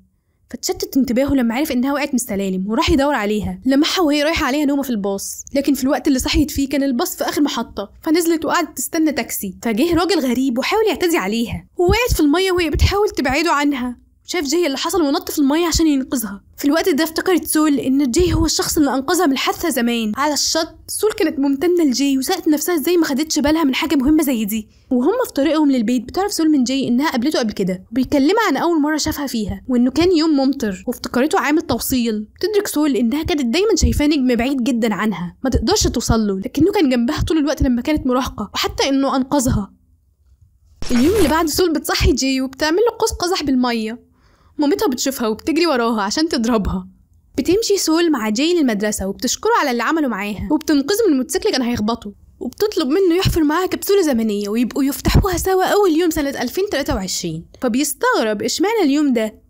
فتشتت انتباهه لما عرف انها وقعت من السلالم وراح يدور عليها. لمحها وهي رايحة عليها نومه في الباص، لكن في الوقت اللي صحيت فيه كان الباص في اخر محطة، فنزلت وقعدت تستنى تاكسي. فجه راجل غريب وحاول يعتدي عليها، ووقعت في المية وهي بتحاول تبعده عنها. شاف جاي اللي حصل ونط في المية عشان ينقذها. في الوقت ده افتكرت سول ان جاي هو الشخص اللي انقذها من الحادثة زمان على الشط. سول كانت ممتنة لجاي وسالت نفسها ازاي ما خدتش بالها من حاجة مهمة زي دي. وهم في طريقهم للبيت بتعرف سول من جاي انها قابلته قبل كده، وبيكلمها عن اول مرة شافها فيها وانه كان يوم ممطر وافتكرته عامل توصيل. تدرك سول انها كانت دايما شايفاه نجم بعيد جدا عنها ما تقدرش توصل له، لكنه كان جنبها طول الوقت لما كانت مراهقة، وحتى انه انقذها. اليوم اللي بعد سول بتصحي جاي وبتعمل له قوس قزح بالمية. مامتها بتشوفها وبتجري وراها عشان تضربها. بتمشي سول مع جاي للمدرسة وبتشكره على اللي عمله معاها، وبتنقذه من الموتوسيكل كان هيخبطه، وبتطلب منه يحفر معاها كبسولة زمنية ويبقوا يفتحوها سوا أول يوم سنة 2023. فبيستغرب اشمعنى اليوم ده،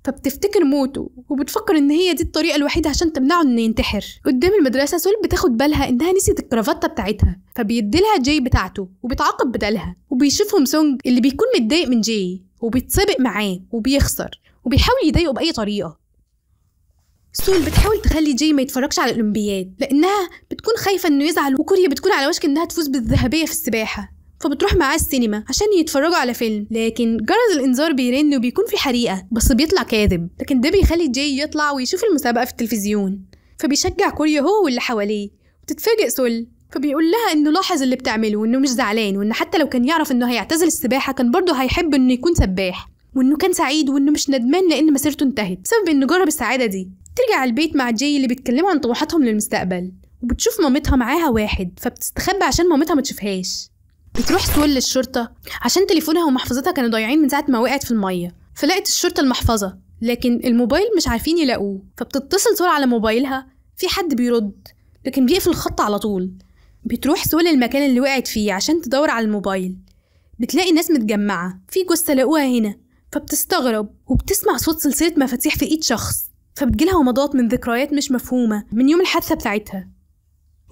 فبتفتكر موته وبتفكر ان هي دي الطريقة الوحيدة عشان تمنعه انه ينتحر. قدام المدرسة سول بتاخد بالها انها نسيت الكرافتة بتاعتها، فبيديلها جاي بتاعته وبيتعاقب بدلها. وبيشوفهم سونج اللي بيكون متضايق من جاي وبيتسابق معاه وبيخسر وبيحاول يضايقه بأي طريقة. سول بتحاول تخلي جاي ما يتفرجش على الأولمبياد لأنها بتكون خايفة إنه يزعل، وكوريا بتكون على وشك إنها تفوز بالذهبية في السباحة، فبتروح معاه السينما عشان يتفرجوا على فيلم. لكن جرس الإنذار بيرن وبيكون في حريقة، بس بيطلع كاذب، لكن ده بيخلي جاي يطلع ويشوف المسابقة في التلفزيون، فبيشجع كوريا هو واللي حواليه. وتتفاجئ سول، فبيقول لها انه لاحظ اللي بتعمله وانه مش زعلان، وانه حتى لو كان يعرف انه هيعتزل السباحة كان برضه هيحب انه يكون سباح، وانه كان سعيد وانه مش ندمان لان مسيرته انتهت بسبب انه جرب السعادة دي. ترجع البيت مع جاي اللي بيتكلموا عن طموحاتهم للمستقبل، وبتشوف مامتها معاها واحد فبتستخبى عشان مامتها ما تشوفهاش. بتروح سول للشرطة عشان تليفونها ومحفظتها كانوا ضايعين من ساعة ما وقعت في المية، فلقت الشرطة المحفظة لكن الموبايل مش عارفين يلاقوه. فبتتصل سول على موبايلها، في حد بيرد لكن بيقفل الخط على طول. بتروح سول المكان اللي وقعت فيه عشان تدور على الموبايل، بتلاقي ناس متجمعة في جثة لاقوها هنا، فبتستغرب وبتسمع صوت سلسلة مفاتيح في ايد شخص، فبتجيلها ومضات من ذكريات مش مفهومة من يوم الحادثة بتاعتها.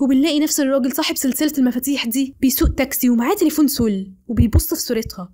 وبنلاقي نفس الراجل صاحب سلسلة المفاتيح دي بيسوق تاكسي ومعاه تليفون سول وبيبص في صورتها.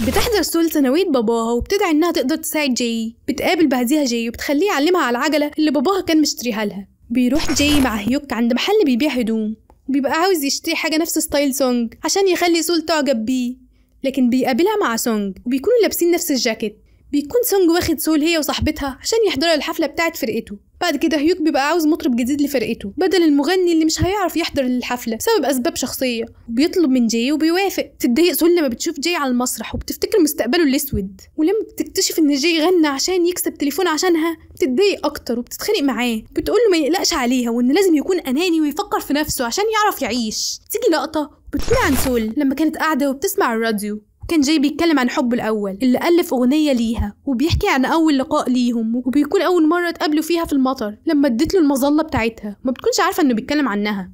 بتحضر سول ثانوية باباها وبتدعي انها تقدر تساعد جاي. بتقابل بعديها جاي وبتخليه يعلمها على العجلة اللي باباها كان مشتريها لها. بيروح جاي مع هيوك عند محل بيبيع هدوم، وبيبقى عاوز يشتري حاجة نفس style سونج عشان يخلي سول تعجب بيه، لكن بيقابلها مع سونج وبيكونوا لابسين نفس الجاكيت. بيكون سونج واخد سول هي وصاحبتها عشان يحضروا الحفلة بتاعت فرقته. بعد كده هيوك بيبقى عاوز مطرب جديد لفرقته بدل المغني اللي مش هيعرف يحضر الحفلة بسبب أسباب شخصية، وبيطلب من جاي وبيوافق. تتضايق سول لما بتشوف جاي على المسرح وبتفتكر مستقبله الأسود، ولما بتكتشف إن جاي غنى عشان يكسب تليفون عشانها بتتضايق أكتر وبتتخانق معاه، بتقول له ما يقلقش عليها وإن لازم يكون أناني ويفكر في نفسه عشان يعرف يعيش. تيجي لقطة بتكون عن سول لما كانت قاعدة وبتسمع الراديو، كان جاي بيتكلم عن حبه الأول اللي ألف أغنية ليها، وبيحكي عن أول لقاء ليهم، وبيكون أول مرة اتقابلوا فيها في المطر لما اديت له المظلة بتاعتها، ما بتكونش عارفة إنه بيتكلم عنها.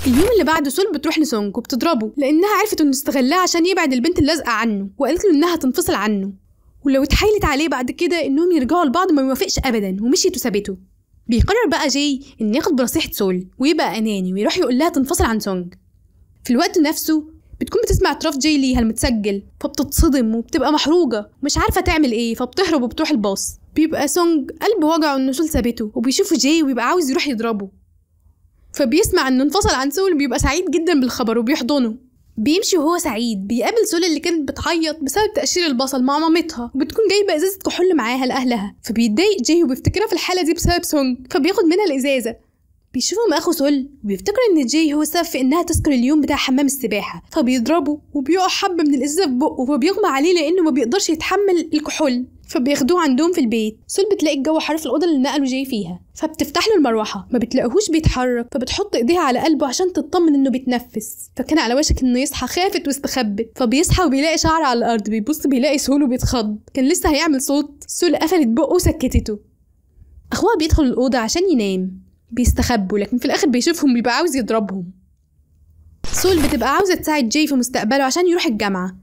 اليوم اللي بعده سول بتروح لسونج وبتضربه لأنها عرفت إنه استغلها عشان يبعد البنت اللازقة عنه، وقالت له إنها تنفصل عنه، ولو اتحايلت عليه بعد كده إنهم يرجعوا لبعض ما يوافقش أبدا، ومشيت وسابته. بيقرر بقى جاي إن ياخد بنصيحة سول ويبقى أناني ويروح يقول لها تنفصل عن سونج. في الوقت نفسه بتكون بتسمع اعتراف جاي ليها المتسجل، فبتتصدم وبتبقى محروجة ومش عارفة تعمل ايه، فبتهرب وبتروح الباص. بيبقى سونج قلبه وجعه انه سول سابته، وبيشوفه جاي وبيبقى عاوز يروح يضربه، فبيسمع انه انفصل عن سول وبيبقى سعيد جدا بالخبر وبيحضنه. بيمشي وهو سعيد، بيقابل سول اللي كانت بتعيط بسبب تقشير البصل مع مامتها، وبتكون جايبه ازازة كحول معاها لاهلها، فبيتضايق جاي وبيفتكرها في الحالة دي بسبب سونج، فبياخد منها الازازه. بيشوفهم اخو سول وبيفتكر ان جاي هو السبب في انها تذكر اليوم بتاع حمام السباحة، فبيضربه وبيقع حبه من الازازه في بقه، فبيغمى عليه لانه ما بيقدرش يتحمل الكحول، فبياخدوه عندهم في البيت. سول بتلاقي الجو حر في الاوضة اللي نقلوا جاي فيها، فبتفتح له المروحة، ما بتلاقيهوش بيتحرك، فبتحط ايديها على قلبه عشان تطمن انه بيتنفس، فكان على وشك انه يصحى، خافت واستخبت. فبيصحى وبيلاقي شعر على الارض، بيبص بيلاقي سول وبيتخض، كان لسه هيعمل صوت، سول قفلت بقه وسكتته. اخوها بيدخل الاوضة عشان ينام، بيستخبوا لكن في الاخر بيشوفهم بيبقى عاوز يضربهم. سول بتبقى عاوزه تساعد جاي في مستقبله عشان يروح الجامعة،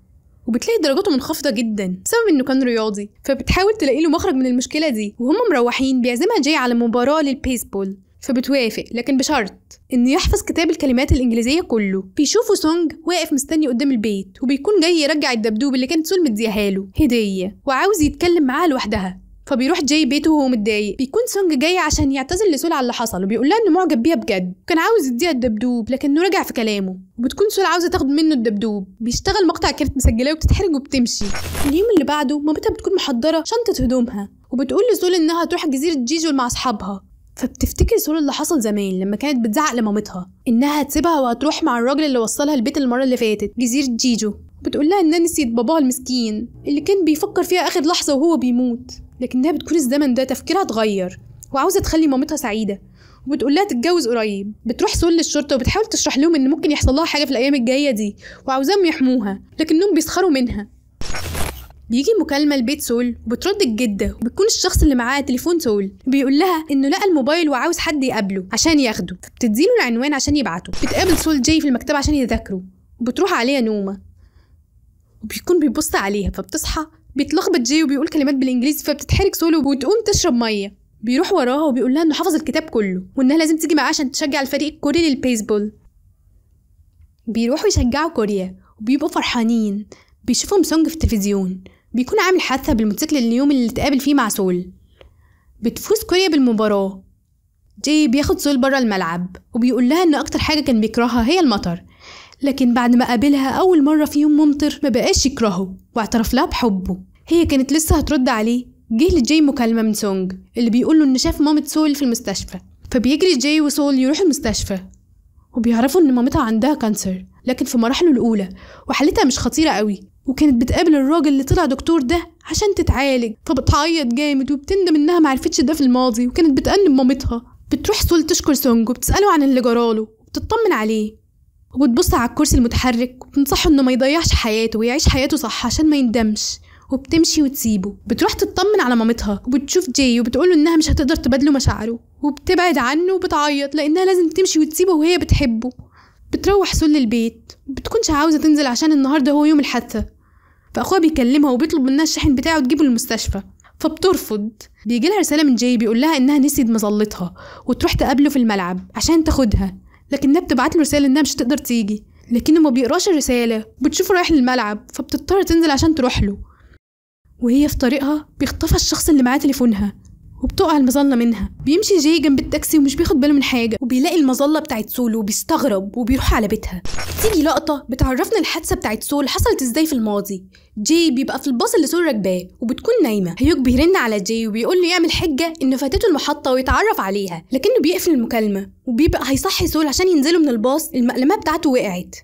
وبتلاقي درجاته منخفضة جدا بسبب انه كان رياضي، فبتحاول تلاقي له مخرج من المشكلة دي. وهم مروحين بيعزمها جاي على مباراة للبيسبول، فبتوافق لكن بشرط انه يحفظ كتاب الكلمات الانجليزية كله. بيشوفوا سونج واقف مستني قدام البيت، وبيكون جاي يرجع الدبدوب اللي كانت سول مديها له هديه، وعاوز يتكلم معاها لوحدها. فبيروح جاي بيته وهو متضايق. بيكون سونج جاي عشان يعتذر لسول على اللي حصل، وبيقول لها انه معجب بيها بجد، كان عاوز يديها الدبدوب لكنه رجع في كلامه، وبتكون سول عاوزه تاخد منه الدبدوب. بيشتغل مقطع كانت مسجلاه وبتتحرج وبتمشي. اليوم اللي بعده مامتها بتكون محضرة شنطه هدومها، وبتقول لسول انها تروح جزيرة جيجو مع اصحابها. فبتفتكر سول اللي حصل زمان لما كانت بتزعق لمامتها انها هتسيبها وهتروح مع الراجل اللي وصلها البيت المرة اللي فاتت جزيرة جيجو. بتقول لها انها نسيت باباها المسكين اللي كان بيفكر فيها اخر لحظة وهو بيموت، لكنها بتكون الزمن ده تفكيرها اتغير وعاوزه تخلي مامتها سعيدة، وبتقول لها تتجوز قريب. بتروح سول للشرطة وبتحاول تشرح لهم ان ممكن يحصل لها حاجة في الايام الجاية دي وعاوزاهم يحموها، لكنهم بيسخروا منها. بيجي مكالمة لبيت سول وبترد الجدة، وبتكون الشخص اللي معاه تليفون سول، بيقول لها انه لقى الموبايل وعاوز حد يقابله عشان ياخده، فبتديله العنوان عشان يبعته. بتقابل سول جاي في المكتبة عشان يذاكره، وبتروح عليها نومه، وبيكون بيبص عليها فبتصحى. بيتلخبط جاي وبيقول كلمات بالانجليزي فبتتحرج سول وبتقوم تشرب مية. بيروح وراها وبيقول لها انه حفظ الكتاب كله وانها لازم تيجي معاه عشان تشجع الفريق الكوري للبيسبول. بيروحوا يشجعوا كوريا وبيبقوا فرحانين. بيشوفهم سونج في التلفزيون بيكون عامل حادثه بالموتوسيكل اليوم اللي اتقابل فيه مع سول. بتفوز كوريا بالمباراة. جاي بياخد سول بره الملعب وبيقول لها ان اكتر حاجة كان بيكرهها هي المطر، لكن بعد ما قابلها اول مرة في يوم ممطر ما بقاش يكرهه واعترف لها بحبه. هي كانت لسه هترد عليه، جه لجاي مكالمة من سونج اللي بيقول له انه شاف مامة سول في المستشفى. فبيجري جاي وسول يروحوا المستشفى وبيعرفوا ان مامتها عندها cancer لكن في مراحله الاولى وحالتها مش خطيرة قوي، وكانت بتقابل الراجل اللي طلع دكتور ده عشان تتعالج. فبتعيط جامد وبتندم انها معرفتش ده في الماضي وكانت بتأنب مامتها. بتروح سول تشكر سونج وبتسأله عن اللي جراله وبتطمن عليه، وبتبص على الكرسي المتحرك وبتنصحه انه ما يضيعش حياته ويعيش حياته صح عشان ما يندمش، وبتمشي وتسيبه. بتروح تطمن على مامتها وبتشوف جاي وبتقوله انها مش هتقدر تبادله مشاعره، وبتبعد عنه وبتعيط لانها لازم تمشي وتسيبه وهي بتحبه. بتروح سول للبيت وبتكونش عاوزه تنزل عشان النهارده هو يوم الحادثة، فاخوها بيكلمها وبيطلب منها الشاحن بتاعه تجيبه للمستشفى فبترفض. بيجي لها رسالة من جاي بيقول لها انها نسيت مظلتها وتروح تقابله في الملعب عشان تاخدها، لكنها بتبعت له رسالة انها مش هتقدر تيجي، لكنه ما بيقراش الرسالة. بتشوفه رايح للملعب فبتضطر تنزل عشان تروح له، وهي في طريقها بيخطفها الشخص اللي معاه تليفونها وبتقع المظلة منها. بيمشي جاي جنب التاكسي ومش بياخد باله من حاجة، وبيلاقي المظلة بتاعت سول وبيستغرب وبيروح على بيتها. تيجي لقطة بتعرفنا الحادثة بتاعت سول حصلت ازاي في الماضي. جاي بيبقى في الباص اللي سول راكباه وبتكون نايمة. هيوك بيرن على جاي وبيقول له يعمل حجه انه فاتته المحطة ويتعرف عليها، لكنه بيقفل المكالمة وبيبقى هيصحي سول عشان ينزلوا من الباص. المقلمه بتاعته وقعت.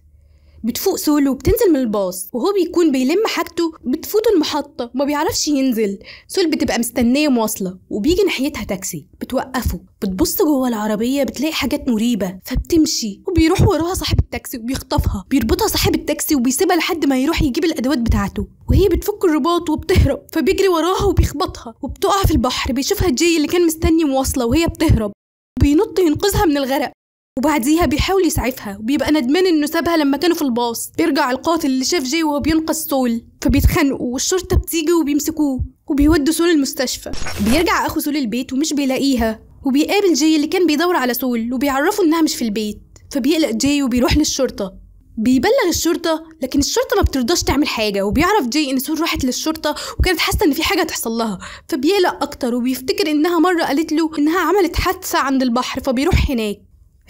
بتفوق سول وبتنزل من الباص وهو بيكون بيلم حاجته، بتفوته المحطة وما بيعرفش ينزل. سول بتبقى مستنية مواصلة وبيجي ناحيتها تاكسي، بتوقفه، بتبص جوه العربية بتلاقي حاجات مريبة فبتمشي، وبيروح وراها صاحب التاكسي وبيخطفها. بيربطها صاحب التاكسي وبيسيبها لحد ما يروح يجيب الأدوات بتاعته، وهي بتفك الرباط وبتهرب، فبيجري وراها وبيخبطها وبتقع في البحر. بيشوفها جاي اللي كان مستني مواصلة وهي بتهرب، بينط ينقذها من الغرق، وبعديها بيحاول يسعفها وبيبقى ندمان انه سابها لما كانوا في الباص. بيرجع القاتل اللي شاف جاي وهو بينقذ سول فبيتخانقوا والشرطة بتيجي وبيمسكوه وبيودوا سول المستشفى. بيرجع اخو سول البيت ومش بيلاقيها، وبيقابل جاي اللي كان بيدور على سول وبيعرفه انها مش في البيت، فبيقلق جاي وبيروح للشرطة. بيبلغ الشرطة لكن الشرطة ما بترضاش تعمل حاجة، وبيعرف جاي ان سول راحت للشرطة وكانت حاسه ان في حاجة هتحصل لها، فبيقلق اكتر وبيفتكر انها مرة قالت له انها عملت حادثه عند البحر فبيروح هناك.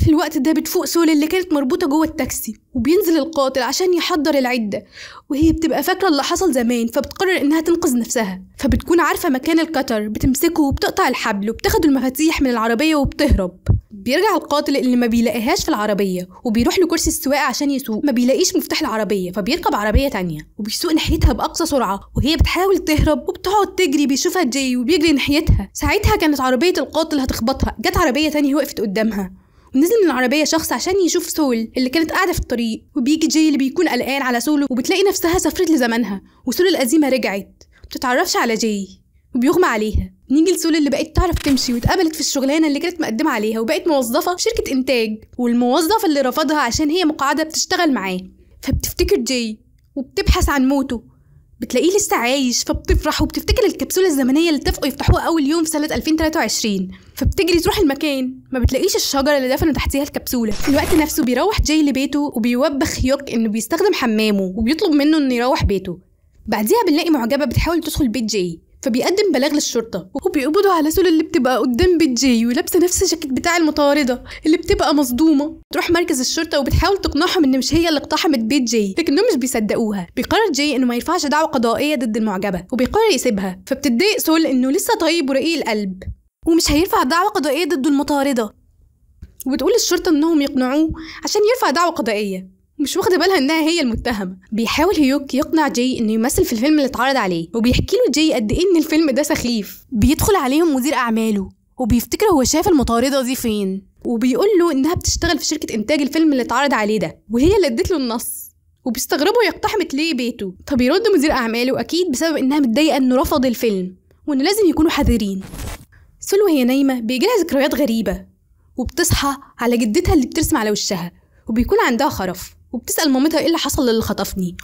في الوقت ده بتفوق سول اللي كانت مربوطة جوه التاكسي، وبينزل القاتل عشان يحضر العدة، وهي بتبقى فاكرة اللي حصل زمان فبتقرر انها تنقذ نفسها، فبتكون عارفة مكان القطر، بتمسكه وبتقطع الحبل وبتاخد المفاتيح من العربية وبتهرب. بيرجع القاتل اللي ما بيلاقيهاش في العربية وبيروح لكرسي السواقة عشان يسوق، ما بيلاقيش مفتاح العربية فبيركب عربية تانية وبيسوق ناحيتها بأقصى سرعة، وهي بتحاول تهرب وبتقعد تجري. بيشوفها جاي وبيجري ناحيتها، ساعتها كانت عربية القاتل هتخبطها، جت عربية تانية وقفت قدامها، ونزل من العربية شخص عشان يشوف سول اللي كانت قاعدة في الطريق. وبيجي جاي اللي بيكون قلقان على سول، وبتلاقي نفسها سافرت لزمانها وسول القديمة رجعت، مبتتعرفش على جاي وبيغمى عليها. نيجي لسول اللي بقت تعرف تمشي واتقبلت في الشغلانة اللي كانت مقدمة عليها وبقت موظفة في شركة إنتاج، والموظف اللي رفضها عشان هي مقعدة بتشتغل معاه. فبتفتكر جاي وبتبحث عن موته، بتلاقيه لسه عايش فبتفرح وبتفتكر الكبسولة الزمنية اللي اتفقوا يفتحوها أول يوم في سنة 2023، فبتجري تروح المكان ما بتلاقيش الشجرة اللي دفنوا تحتيها الكبسولة. في الوقت نفسه بيروح جاي لبيته وبيوبخ يوك إنه بيستخدم حمامه وبيطلب منه إنه يروح بيته. بعديها بنلاقي معجبة بتحاول تدخل بيت جاي، فبيقدم بلاغ للشرطة وبيقبضوا على سول اللي بتبقى قدام بيت جاي ولابسه نفس الجاكيت بتاع المطارده اللي بتبقى مصدومة. تروح مركز الشرطة وبتحاول تقنعهم ان مش هي اللي اقتحمت بيت جاي، لكنهم مش بيصدقوها. بيقرر جاي انه ما يرفعش دعوه قضائية ضد المعجبه وبيقرر يسيبها. فبتتضايق سول انه لسه طيب ورقيق القلب ومش هيرفع دعوه قضائية ضد المطارده، وبتقول للشرطة انهم يقنعوه عشان يرفع دعوه قضائية، مش واخده بالها انها هي المتهمه. بيحاول هيوك يقنع جاي انه يمثل في الفيلم اللي اتعرض عليه، وبيحكي له جاي قد ايه ان الفيلم ده سخيف. بيدخل عليهم مدير اعماله وبيفتكر هو شاف المطارده دي فين، وبيقول له انها بتشتغل في شركة انتاج الفيلم اللي اتعرض عليه ده وهي اللي ادت له النص، وبيستغربوا يقتحمت ليه بيته. فبيرد مدير اعماله اكيد بسبب انها متضايقة انه رفض الفيلم وانه لازم يكونوا حذرين. سول وهي نايمة بيجيلها ذكريات غريبة، وبتصحى على جدتها اللي بترسم على وشها وبيكون عندها خرف، وبتسأل مامتها ايه اللي حصل للي خطفني،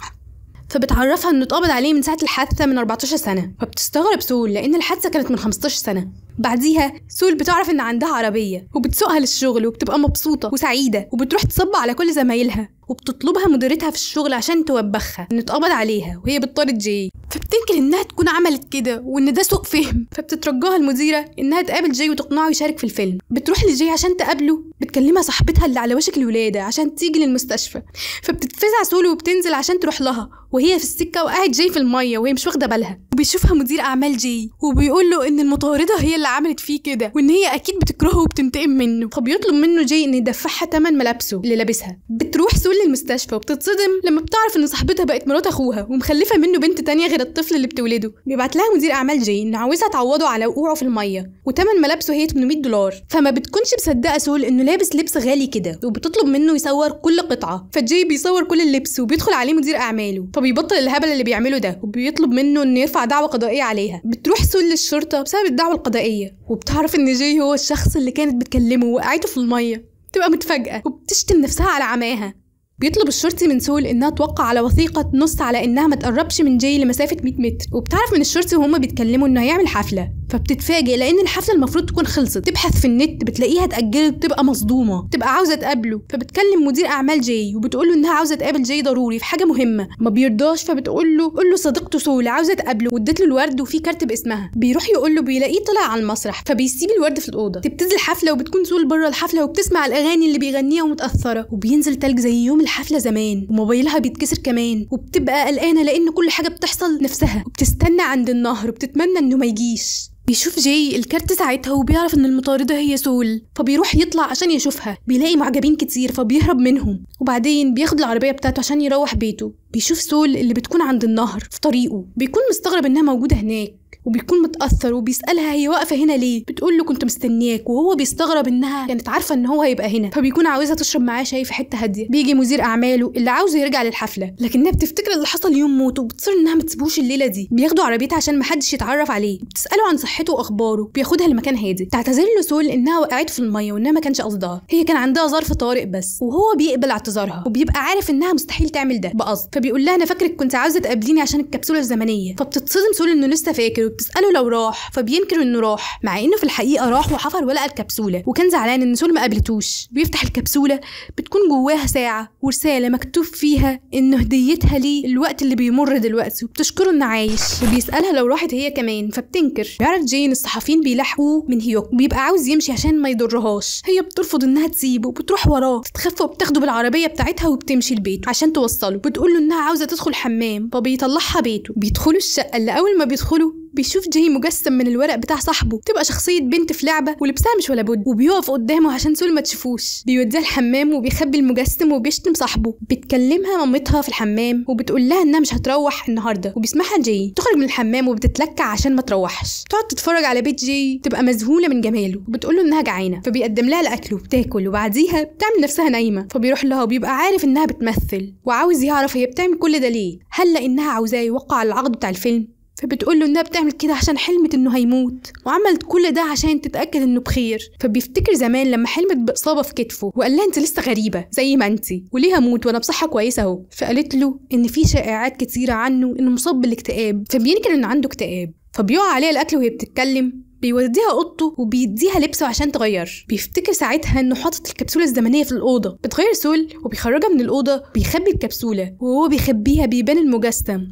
فبتعرفها انه اتقبض عليه من ساعة الحادثة من 14 سنة. فبتستغرب سول لأن الحادثة كانت من 15 سنة. بعديها سول بتعرف ان عندها عربية وبتسوقها للشغل وبتبقى مبسوطة وسعيدة، وبتروح تصب على كل زمايلها، وبتطلبها مديرتها في الشغل عشان توبخها ان اتقبض عليها وهي بتطارد جاي. فبتنكر انها تكون عملت كده وان ده سوء فهم، فبتترجاها المديرة انها تقابل جاي وتقنعه يشارك في الفيلم. بتروح لجاي عشان تقابله، بتكلمها صاحبتها اللي على وشك الولادة عشان تيجي للمستشفى، فبتتفزع سول وبتنزل عشان تروح لها، وهي في السكة وقعت جاي في المية وهي مش واخده بالها. وبيشوفها مدير اعمال جاي وبيقول له ان المطارده هي اللي عملت فيه كده وان هي اكيد بتكرهه وبتنتقم منه، فبيطلب منه جاي ان يدفعها ثمن ملابسه اللي لابسها. بتروح سول للمستشفى وبتتصدم لما بتعرف ان صاحبتها بقت مرات اخوها ومخلفه منه بنت تانية غير الطفل اللي بتولده. بيبعت لها مدير اعمال جاي ان عاوزها تعوضه على وقوعه في المية وثمن ملابسه هي $800، فما بتكونش مصدقه سول انه لابس لبس غالي كده، وبتطلب منه يصور كل قطعه. فجاي بيصور كل اللبس وبيدخل عليه مدير اعماله، فبيبطل الهبل اللي بيعمله ده وبيطلب منه انه يرفع دعوه قضائية عليها. بتروح سول للشرطة بسبب الدعوة القضائية، وبتعرف ان جاي هو الشخص اللي كانت بتكلمه وقعته في المية. بتبقى متفاجئه وبتشتم نفسها على عماها. بيطلب الشرطي من سول انها توقع على وثيقة تنص على انها ما تقربش من جاي لمسافة 100 متر، وبتعرف من الشرطي وهما بيتكلموا انه هيعمل حفلة، فبتتفاجئ لان الحفلة المفروض تكون خلصت. تبحث في النت بتلاقيها اتاجلت، بتبقى مصدومة، بتبقى عاوزه تقابله، فبتكلم مدير اعمال جاي وبتقول له انها عاوزه تقابل جاي ضروري في حاجة مهمة، ما بيرضاش، فبتقول له قول له صديقته سول عاوزه تقابله، واديت له الورد وفي كارت باسمها. بيروح يقول له بيلاقيه طلع على المسرح، فبيسيب الورد في الاوضة. تبتدي الحفلة وبتكون سول بره الحفلة وبتسمع الاغاني اللي بيغنيها ومتاثره، وبينزل تلج زي يوم الحفلة زمان، وموبايلها بيتكسر كمان، وبتبقى قلقانة لان كل حاجة بتحصل نفسها، وبتستنى عند النهر وبتتمنى انه ما يجيش. بيشوف جاي الكارت ساعتها وبيعرف ان المطارده هي سول، فبيروح يطلع عشان يشوفها، بيلاقي معجبين كتير فبيهرب منهم، وبعدين بياخد العربية بتاعته عشان يروح بيته. بيشوف سول اللي بتكون عند النهر في طريقه، بيكون مستغرب انها موجودة هناك وبيكون متأثر، وبيسألها هي واقفة هنا ليه؟ بتقول له كنت مستنياك، وهو بيستغرب انها كانت عارفة ان هو هيبقى هنا، فبيكون عاوزها تشرب معاه شاي في حتة هادية. بيجي مدير اعماله اللي عاوزه يرجع للحفلة، لكنها بتفتكر اللي حصل يوم موته وبتصر انها ما تسيبوش الليلة دي. بياخدوا عربيتها عشان محدش يتعرف عليه، بتسأله عن صحته واخباره، بياخدها لمكان هادي. تعتذر له سول انها وقعت في المية وانها ما كانش قصدها، هي كان عندها ظرف طارئ بس، وهو بيقبل اعتذارها وبيبقى عارف انها مستحيل تعمل ده بقصد، فبيقول لها انا فاكرك كنت عاوزة تقابليني عشان الكبسولة الزمنية. فبتتصدم سول انه لسه فاكر، وبتسأله لو راح، فبينكر انه راح، مع انه في الحقيقة راح وحفر ولقى الكبسولة، وكان زعلان ان سول ما قابلتوش. بيفتح الكبسولة بتكون جواها ساعة ورسالة مكتوب فيها انه هديتها ليه الوقت اللي بيمر دلوقتي، وبتشكره انه عايش، وبيسألها لو راحت هي كمان فبتنكر. بيعرف جين الصحفيين بيلاحقوه من هيوك، وبيبقى عاوز يمشي عشان ما يضرهاش، هي بترفض انها تسيبه وبتروح وراه، بتتخفى وبتاخده بالعربية بتاعتها وبتمشي لبيته عشان توصله. بتقول له انها عاوزه تدخل حمام فبيطلعها بيته. بيدخلوا الشقة اللي اول ما بيدخلوا بيشوف جاي مجسم من الورق بتاع صاحبه، تبقى شخصية بنت في لعبة ولبسها مش ولا بد، وبيقف قدامه عشان سول ما تشوفوش. بيوديها الحمام وبيخبي المجسم وبيشتم صاحبه. بتكلمها مامتها في الحمام وبتقول لها انها مش هتروح النهارده، وبيسمعها جاي. تخرج من الحمام وبتتلكع عشان ما تروحش، تقعد تتفرج على بيت جاي، تبقى مذهوله من جماله، وبتقول له انها جعانة، فبيقدم لها الاكل وبتاكل، وبعديها بتعمل نفسها نايمة، فبيروح لها وبيبقى عارف انها بتمثل وعاوز يعرف هي بتعمل كل ده ليه، هل لانها عاوزاه يوقع العقد بتاع الفيلم؟ فبتقول له انها بتعمل كده عشان حلمت انه هيموت، وعملت كل ده عشان تتاكد انه بخير. فبيفتكر زمان لما حلمت باصابة في كتفه وقال لها انت لسه غريبة زي ما انت، وليه هموت وانا بصحة كويسة اهو. فقالت له ان في شائعات كتيرة عنه انه مصاب بالاكتئاب، فبينكر انه عنده اكتئاب. فبيقع عليها الاكل وهي بتتكلم، بيوديها اوضته وبيديها لبسه عشان تغير. بيفتكر ساعتها انه حاطط الكبسولة الزمنية في الاوضة، بتغير سول وبيخرجها من الاوضة، بيخبي الكبسولة، وهو بيخبيها بيبان المجسم،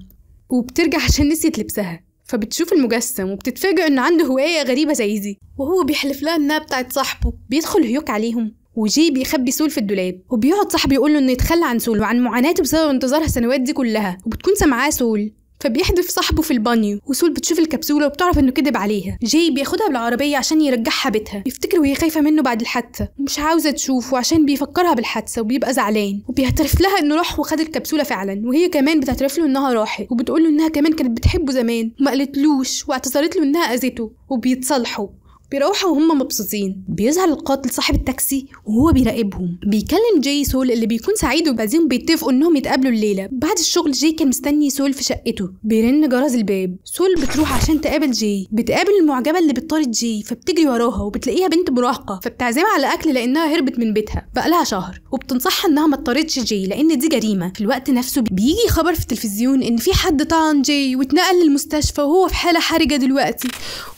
وبترجع عشان نسيت لبسها. فبتشوف المجسم وبتتفاجئ إنه عنده هواية غريبة زي دي، وهو بيحلف لها إنها بتاعت صاحبه. بيدخل هيوك عليهم وجي بيخبي سول في الدولاب، وبيقعد صاحبه يقول له انه يتخلى عن سول وعن معاناته بسبب انتظارها السنوات دي كلها، وبتكون سامعاه سول، فبيحدف صاحبه في البانيو، وسول بتشوف الكبسولة وبتعرف انه كذب عليها. جاي بياخدها بالعربية عشان يرجعها بيتها، بيفتكر وهي خايفة منه بعد الحادثة ومش عاوزه تشوفه عشان بيفكرها بالحادثه، وبيبقى زعلان وبيعترف لها انه راح وخد الكبسولة فعلا، وهي كمان بتعترف له انها راحت، وبتقول له انها كمان كانت بتحبه زمان وما قالتلوش، واعتذرت له انها اذته، وبيتصالحوا. بيروحوا وهم مبسوطين. بيظهر القاتل صاحب التاكسي وهو بيراقبهم. بيكلم جاي سول اللي بيكون سعيد، وبعدين بيتفقوا انهم يتقابلوا الليلة. بعد الشغل جاي كان مستني سول في شقته. بيرن جرس الباب، سول بتروح عشان تقابل جاي. بتقابل المعجبه اللي بتطارد جاي، فبتجري وراها وبتلاقيها بنت مراهقة، فبتعزمها على اكل لانها هربت من بيتها بقالها شهر، وبتنصحها انها ما تطاردش جاي لان دي جريمة. في الوقت نفسه بيجي خبر في التلفزيون ان في حد طعن جاي واتنقل للمستشفى وهو في حاله حرجه دلوقتي،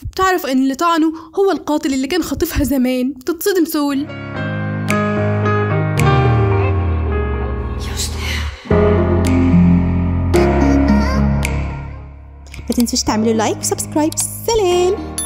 وبتعرف ان اللي طعنه هو القاتل اللي كان خاطفها زمان. بتتصدم سول. ما تنسوش تعملوا like و subscribe. سلام.